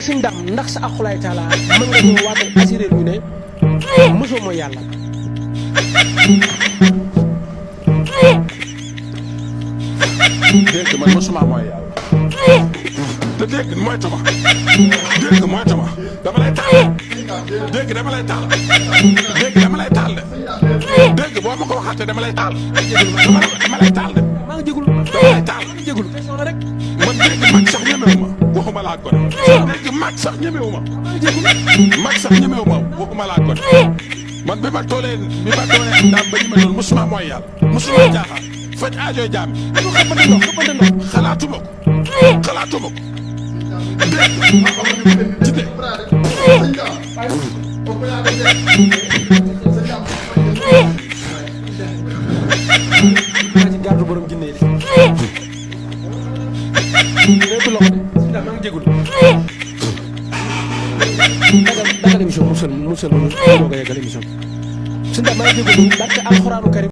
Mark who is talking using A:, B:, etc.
A: si ndam ndax sa akulaay taala mën nga ñëw waatal assuré ñu ne mosoo mooy yàlla.
B: dégg man mosuma mooy yàlla. te dégg mooy tama. dégg mooy tama dama lay taal. dégg dama lay taal. dégg dama lay taal de. dégg boo ma ko waxaatee dama lay taal. dama lay taal de.
A: maa ngi jégalu
B: dama lay taal.
A: maa ngi jégalu question la rek.
B: man dégg mag sax ñemewu ma waxuma laa gone. dégg mag sax ñemewu ma.
A: maa ngi jégalu.
B: mag sax ñemewu ma waxuma laa gone. man bi ma toolee ndaam ba ñu ma doon mosuma mooy yàlla. mosuma jaaxal faj aajo jaam.
A: xëppante ndox
B: xalaatuma ko. xalaatuma ko. dégg ci dégg.
A: maa ci gàddu borom jinne yi de. lépp loxo de si maa ngi jégalu. dagal émission musal ma ñu doog a yeggal émission. si maa ngi jégalu barke alxuraanu karim